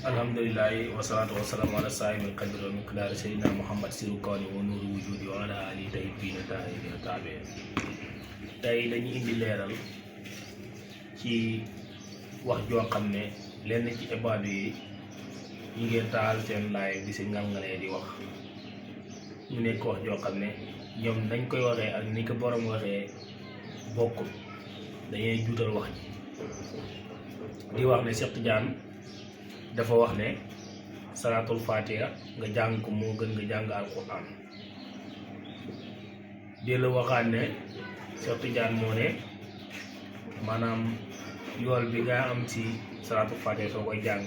alhamdulillahi wasalaatu wasalaamu ala saahibul qadri wa miqdaari sayyidina muhammad siru kawni wa nuuru wujudi wa ala alihi tayyibina taahirina taabeen. tey dañu indi leeral ci wax joo xam ne lenn ci ibaadu yi ñu ngi taal seen laay bi si ngalngalee di wax. ñu nekk wax joo xam ne ñoom nañ koy waxee ak ni ko borom waxee bokkul, dañuy juutal wax ji di wax ne Cheikh Tidiane dafa wax ne salaatul fatiha nga jàng ko moo gën nga jàng alquran. di la waxaat ne Cheikh Tidiane moo ne maanaam yool bi nga am ci salaatul fatiha soo koy jàng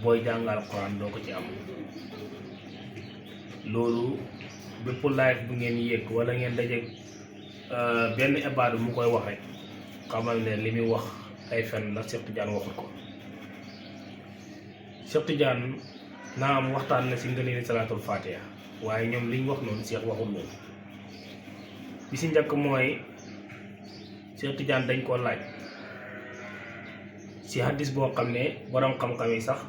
booy jàng alquran doo ko ci am. loolu bépp live bu ngeen yëg wala ngeen dajeeg benn ibaadu mu koy wax rek xamal ne li muy wax ay fen la. Cheikh Tidiane waxut ko. Cheikh Tidiane naa am waxtaan na si ngëneeli salaatul fatiha, waaye ñoom liñ wax noonu Cheikh waxul loolu. bi si njëkk mooy Cheikh Tidiane dañ koo laaj si hadis boo xam ne borom xam-xam yi sax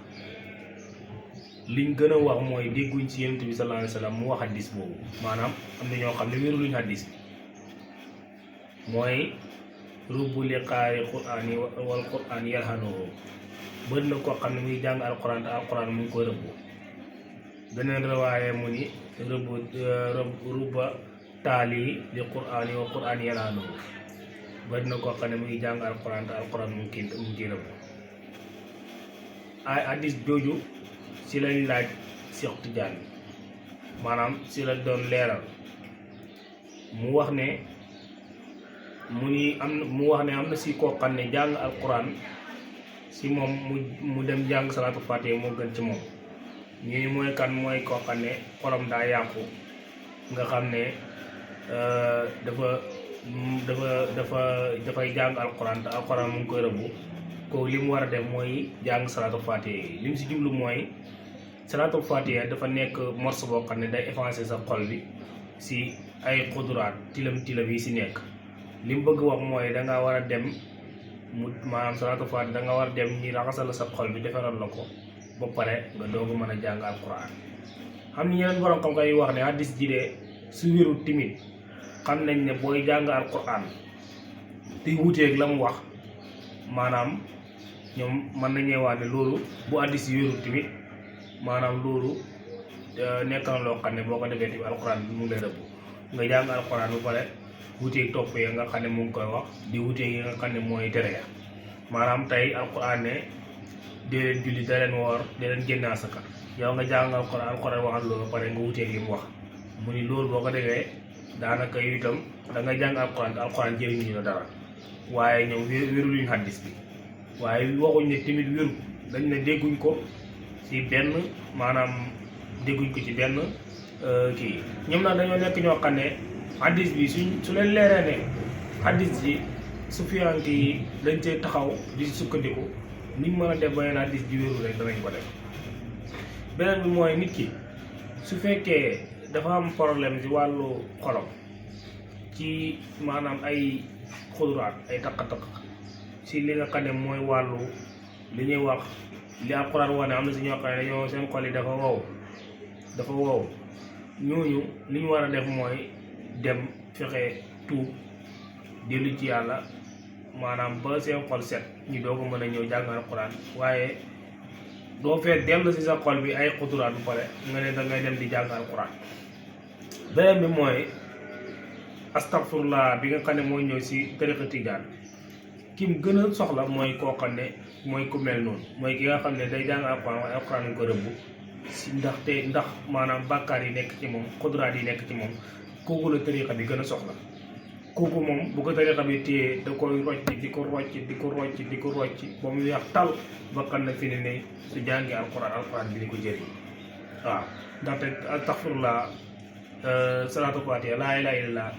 liñ gën a wax mooy dégguñ ci yonent bi sallallahu alayhi wa sallam mu wax hadis boobu. maanaam am na ñoo xam ne wéru luñ hadis bi mooy rubbu liqaari qur'aan yi wal qur'aan yalhanuhu. bëri na koo xam ne muy jàng alquran te alquran mu ngi koy rëbbu. beneen riwaaye mu ni rubba taali li qur'aan yi wa qur'aan yalhanuhu. bëri na koo xam ne muy jàng alquran te alquran mu ngi ciy rëbbu. ay hadis jooju si lañ laaj Cheikh Tidiane, maanaam si la doon leeral mu wax ne am na si koo xam ne jàng alquran si moom mu dem jàng salaatu fatiha moo gën ci moom. ñuy mooy kan mooy koo xam ne xolam daa yàqu, nga xam ne dafay jàng alquran te alquran mu ngi koy rëbbu. kooku li mu war a def mooy jàng salaatu fatiha yi. li mu si jublu mooy salaatul fatiha dafa nekk morceau boo xam ne day effacer sa xol bi si ay xuduraat tilam yi si nekk. li mu bëgg wax mooy danga war a dem maanaam salaatul fatiha danga war a dem ñi raxasal sa xol bi defaral la ko ba pare nga doog a mën a jàng alquran. xam ni ñeneen borom xam-xam yi wax ne hadis ji de su wérul timit xam nañ ne booy jàng alquran te wuuteeg la mu wax, maanaam ñoom mën nañee wax ne loolu bu hadis yi wérul timit maanaam loolu nekk na loo xam ne boo ko defee tamit alquran bi mu ngi lay rëbb. nga jàng alquran bu pare wuteeg topp ya nga xam ne mu ngi koy wax di wuteeg yi nga xam ne mooy tere ya. maanaam tey alquran ne dee leen julli da leen woor dee leen génne asaka, yow nga jàng alquran waxal loolu ba pare nga wuteeg li mu wax. mu ni loolu boo ko defee daanaka yu itam da nga jàng alquran te alquran jëriñu la dara. waaye ñoom wéruluñ hadis bi, waaye waxuñ ne tamit wéru, dañ ne dégguñ ko ci benn, maanaam dégguñ ko ci benn kii. ñoom nag dañoo nekk ñoo xam ne hadis bi su leen leeree ne hadis bi sufiyanke yi dañ cee taxaw di sukkandiku, niñ mën a def ba yenn hadis bi wéru rek danañ ko def. beneen bi mooy nit ki su fekkee dafa am problème ci wàllu xolam, ci maanaam ay xuduraat ay takk-takk ci li nga xam ne mooy wàllu li ñuy wax li alquran wax ne am na si ñoo xam ne dañoo seen xol yi dafa wow ñooñu li ñu war a def mooy dem fexe tuub dellu ci yàlla, maanaam ba seen xol set ñu doog a mën a ñëw jàng alquran. waaye doo fee dellu si sa xol bi ay xuduraat bu pare nga ne da ngay dem di jàng alquran. beneen bi mooy astaghfirullah bi nga xam ne mooy ñëw si tariqa Tijaan, ki mu gën a soxla mooy koo xam ne mooy ku mel noonu, mooy ki nga xam ne day jàng alquran waaye alquran lañ ko rëbb si ndax maanaam bàkkaar yi nekk ci moom, xuduraat yi nekk ci moom. kooku la tariqa bi gën a soxla. kooku moom bu ko tariqa bi téye da koy rocc di ko rocc ba mu weex tal ba xam ne fi ne ne su jàngee alquran bi di ko jëriñ. waaw ndaxte astaghfirullah salaatu fatiha laa ilaaha illallaah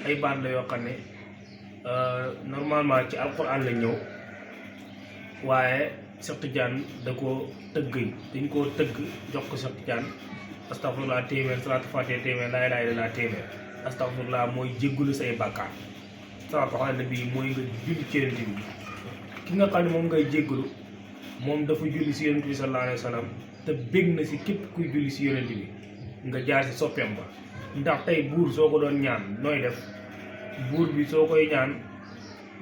ay baat la yoo xam ne normalement ci alquran la ñëw, waaye Cheikh Tidiane da koo dañ koo tëgg jox ko Cheikh Tidiane. astaghfirullah téeméer, salaatu fatiha téeméer, laa ilaaha illallaah téeméer. astaghfirullah mooy jéggulu say bàkkaar. salaatu ala nabi mooy nga julli ci Yonent bi ki nga xam ne moom ngay jéggalu moom dafa julli si yonent bi sallallahu alayhi wa sallam te bég na si képp kuy julli si yonent bi nga jaar si soppeem ba. ndax tey buur soo ko doon ñaan nooy def buur bi soo koy ñaan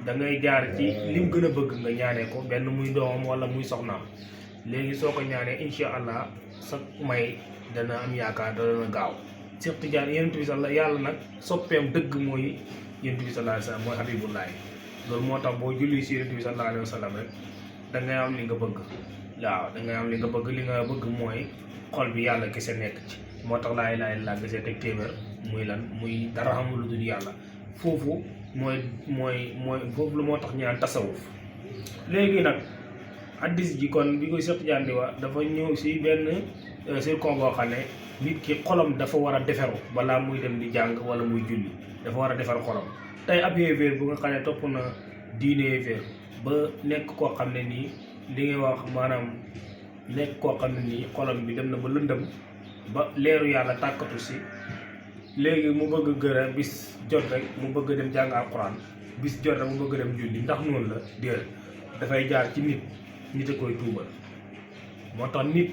da ngay jaar ci lim gën a bëgg nga ñaanee ko benn muy doomam wala muy soxnaam léegi soo ko ñaanee incha allah sa may dana am yaakaar dana gaaw. Cheikh Tidiane yonent bi sallallahu yàlla nag soppeem dëgg mooy yonent bi sallallahu alayhi wa sallam mooy habibullahi loolu moo tax boo julli si yonent bi sallallahu alayhi wa sallam rek da ngay am li nga bëgg waaw da ngay am li nga bëgg mooy xol bi yàlla kese nekk ci moo tax laa ilaaha illallaah kese teg téeméer muy lan muy dara xamul lu dul yàlla foofu mooy foofu lu moo tax ñaan tasawuf. léegi nag addis ji kon bi koy Cheikh Tidiane di wax dafa ñëw si benn circon boo xam ne nit ki xolam dafa war a defaru balaa muy dem di jàng wala muy julli dafa war a defar xolam. tey ab yéeféer bu nga xam ne topp na diine yéeféer ba nekk koo xam ne nii li ngay wax maanaam nekk koo xam ne nii xolam bi dem na ba lëndëm ba leeru yàlla tàkkatu si léegi mu bëgg gëra bis jot rek mu bëgg dem jàng alxuraan bis jot rek mu bëgg dem julli ndax noonu la déedéet dafay jaar ci nit a koy tuubal. moo tax nit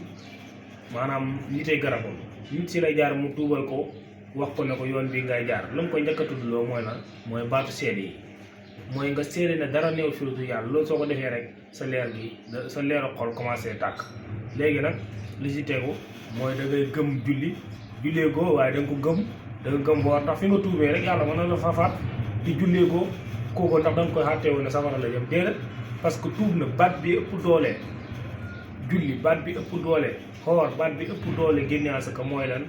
maanaam nitay garabam nit si lay jaar mu tuubal ko wax ko ne ko yoon bi ngay jaar lu mu ko njëkk a tuddloo mooy lan mooy baatu seede yi mooy nga seede ne dara néew fi lu dul yàlla loolu soo ko defee rek sa leer gi sa leeru xol commencé tàkk. léegi nag li si tegu mooy da ngay gëm jullee ko waaye da nga ko gëm boo tax fi nga tuubee rek yàlla mën na la fafaat di jullee ko kooku ndax da nga koy xàtteewu ne safara la jëm déedéet parce que tuub na baat bi ëpp doole julli baat bi ëpp doole xoor baat bi ëpp doole génne asaka mooy lan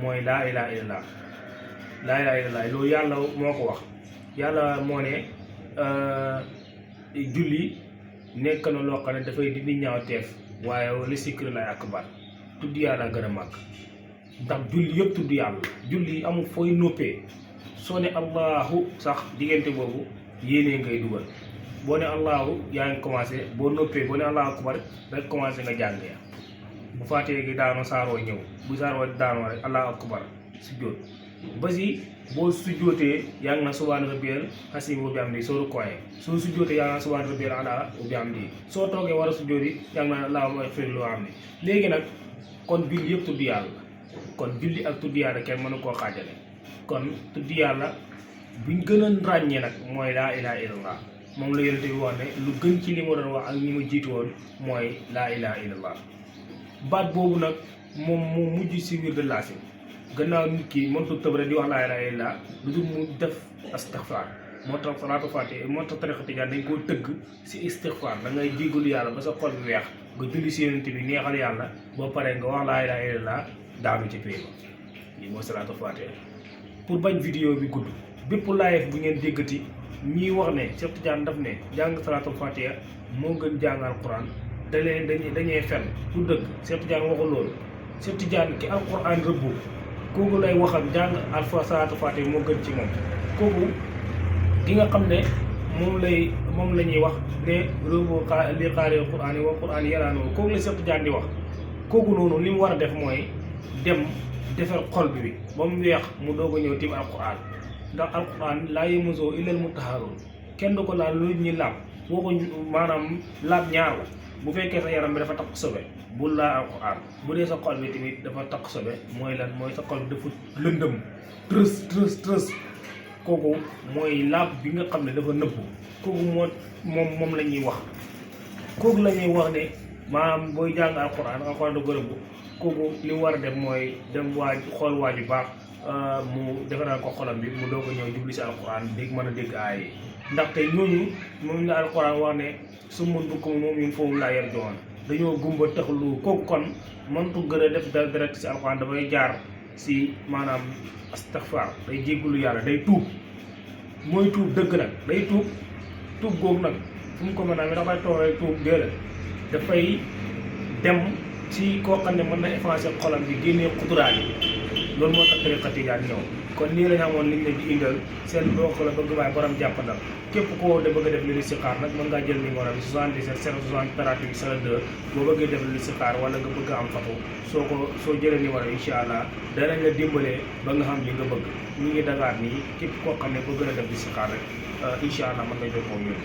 mooy laa ilaaha illallaah laa ilaaha illallaah loolu yàlla moo ko wax yàlla moo ne julli nekk na loo xam ne dafay dindi ñaawteef waaye li sikri lay akbar tudd yàlla gën a màgg ndax julli yëpp tudd yàlla julli amul fooy noppee soo ne allahu sax diggante boobu yéenee ngay dugal boo ne allahu yaa ngi commencé boo noppee boo ne allahu akbar rek commencé nga jàng ya bu faatee gi daanoo saaroo ñëw bu saaroo daanoo rek allahu akbar sujjóot ba si boo sujjóotee yaa ngi na subhaana rabbiyal asiim wa bihamdihi soo rukkooyee soo sujjóotee yaa ngi na subhaana rabbiyal a'laa wa bihamdihi soo toogee war a sujjóot yi yaa ngi na allahumma ighfir li warhamni léegi nag kon julli yëpp tudd yàlla kon julli ak tudd yàlla kenn mënu koo xaajale kon tudd yàlla buñ gën a ràññee nag mooy laa ilaaha illallaah moom la yonent bi wax ne lu gën ci li ma doon wax ak ñi ma jiitu woon mooy laa ilaaha illallaah baat boobu nag moom moo mujj si wirdu laasim gannaaw nit ki mënut tëb rek di wax laa ilaaha illallaah lu dul mu def istixfaar moo tax salaatu faatiha moo tax tariqa tijaan dañ koo tëgg si istixfaar da ngay jégalu yàlla ba sa xol bi weex nga julli si yonent bi neexal yàlla boo paree nga wax laa ilaaha illallaah daanu ci pay ba lii mooy salaatu faatiha. pour bañ vidéo bi gudd bépp live bu ngeen déggati ñiy wax ne Cheikh Tidiane daf ne jàng salaatu faatiha moo gën jàng alquran dañuy fen du dëgg. Cheikh Tidiane waxul loolu Cheikh Tidiane ki alquran rëbbu kooku lay waxal jàng alfa salaatu faatiha moo gën ci moom kooku ki nga xam ne moom la ñuy wax ne rëbbu li qaari alquran yi wa quran yaraanoo kooku la Cheikh Tidiane di wax kooku noonu li mu war a def mooy dem defar xol bi ba mu weex mu doog a ñëw tim alquran ndax alquran laa yamassuhu illal mutahharuun kenn du ko laal lu ñuy laab waxuñ maanaam laab ñaar la bu fekkee sa yaram bi dafa takk sobe bul laa alquran bu dee sa xol bi tamit dafa takk sobe mooy lan mooy sa xol bi dafa lëndëm trës kooku mooy laab bi nga xam ne dafa nëbbu kooku moom la ñuy wax kooku la ñuy wax ne maanaam booy jàng alquran da gërëbu kooku li mu war a def mooy dem xool waaju baax mu defaral ko xolam bi mu doog a ñëw jubli si alquran dégg mën a dégg aay ndaxte ñooñu moom la alquran wax ne su mun bu ko moom ñun foofu laa yer joon dañoo gumba taxlu kooku kon mëntu gën a def dara direct si alquran dafay jaar si maanaam astaghfar day jéggulu yàlla day tuub mooy tuub dëgg nag day tuub googu nag fu mu ko mën a amee dafay toog rek tuub déedéet dafay dem ci koo xam ne mën na effacer xolam bi génnee xuduraat yi loolu moo tax tariqa tijaan ñëw kon nii la ñu amoon liñ leen di indal seen mbokk la bëgg waaye borom jàppandal képp koo de bëgg a def li listixaar nag mën ngaa jël numéro bi 77 060 38 02 boo bëggee def li listixaar wala nga bëgg a am fatu soo jëlee numéro bi incha allah danañ la dimbalee ba nga xam li nga bëgg ñu ngi Dakar nii képp koo xam ne bëgg na def listixaar rek incha allah mën nga jokkoo ñun